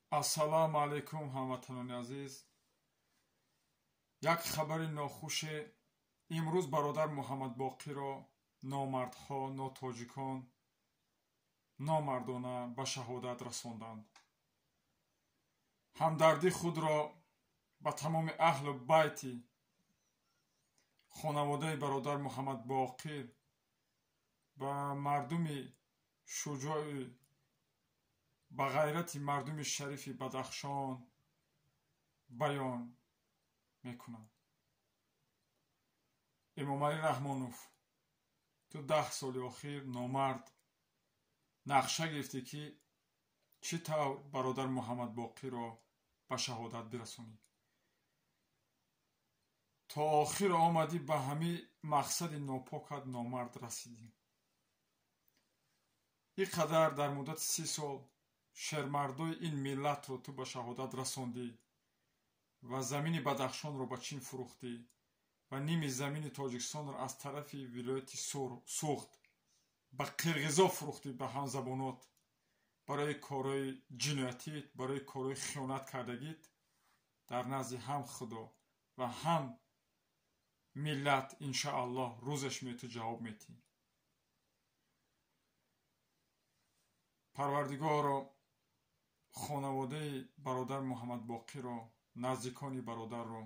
Ассалому алайкум, ҳамватанони азиз. Як хабари нохуше имрӯз бародар Муҳаммадбоқиро номардҳо, нотоҷикон номардона ба шаҳодат расонданд. Ҳамдардӣ худро ба тамоми аҳлу байти хонаводаи бародар Муҳаммадбоқир, ба мардуми шуҷои, ба ғайрати мардуми шарифи Бадахшон баён мекунам. Эмомалӣ Раҳмонов, ту 10 соли охир номард нақша гирифтӣ, ки чӣ тавр бародар Муҳаммадбоқиро ба шаҳодат бирасонӣ. То охир омадӣ, ба ҳамин мақсади нопокат номард расидӣ. Ин қадар дар муддати 30 сол шермардои ин миллатро ту ба шаҳодат расондӣ ва замини Бадахшонро ба Чин фурӯхтӣ ва ними замини Тоҷикистонро аз тарафи вилояти Суғд ба қирғизо фурӯхтӣ, ба ҳамзабонот, барои корҳои ҷиноятит, барои корҳои хиёнат кардагит дар назди ҳам Худо ва ҳам миллат иншааллоҳ рӯзеш мету ҷавоб метӣ. Парвардигоро, хонаводаи бародар Муҳаммадбоқиро, наздикони бародарро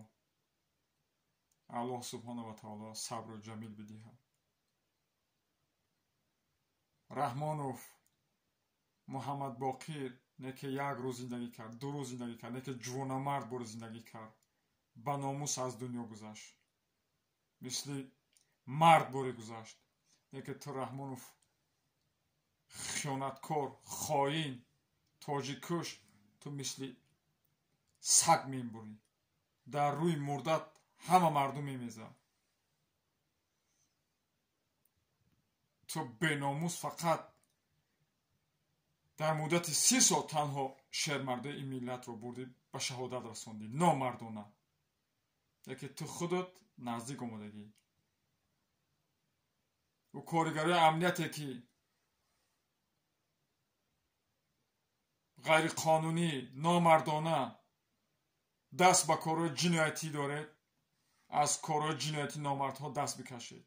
Аллоҳ субҳонаҳу ва таоло сабру ҷамил бидиҳад. Раҳмонов Муҳаммадбоқир неке як рӯз зиндагӣ кард, 2 рӯз зиндагӣ кард, неке ҷувонамард бор зиндагӣ кард, ба номус аз дунё гузашт, мисли мард боре гузашт. Неке ту Раҳмонов хиёнаткор, хоин, тоҷиккуш, ту мисли саг мебурӣ, дар рӯи мурдат ҳама мардум мемезад. Ту беномус фақат дар муддати 30 сол танҳо шермардои ин миллатро бурдӣ, ба шаҳодат расондӣ номардона. Яке ту худат наздик омадагӣ. Ӯ коригарои амнияте ки ғайриқонунӣ, номардона даст ба корҳои ҷиноятӣ доред, аз корҳои ҷиноятӣ номардҳо даст бикашед.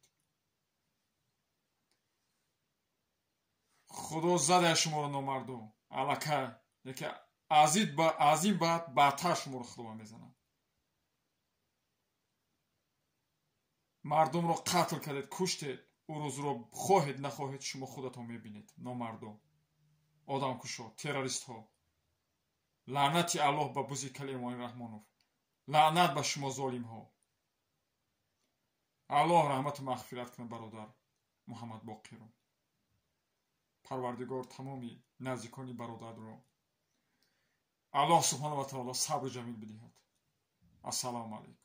Худо задая шуморо номардо аллакай, яке аз ин баъд баъдтар шуморо Худо мезанад. Мардумро қатл кардед, куштед, ӯ рӯзро хоҳед нахоҳед шумо худатон мебинед. Номардо, одамкушо, террористҳо, лаънати Аллоҳ ба бузи кали Эмомалӣ Раҳмонов, лаънат ба шумо золимҳо. Аллоҳ раҳмату мағфират кунад бародар Муҳаммадбоқиро. Парвардигор тамоми наздикони бародарро Аллоҳ субҳонаҳу ва таоло сабру ҷамил бидиҳад. Ассалому алайкум.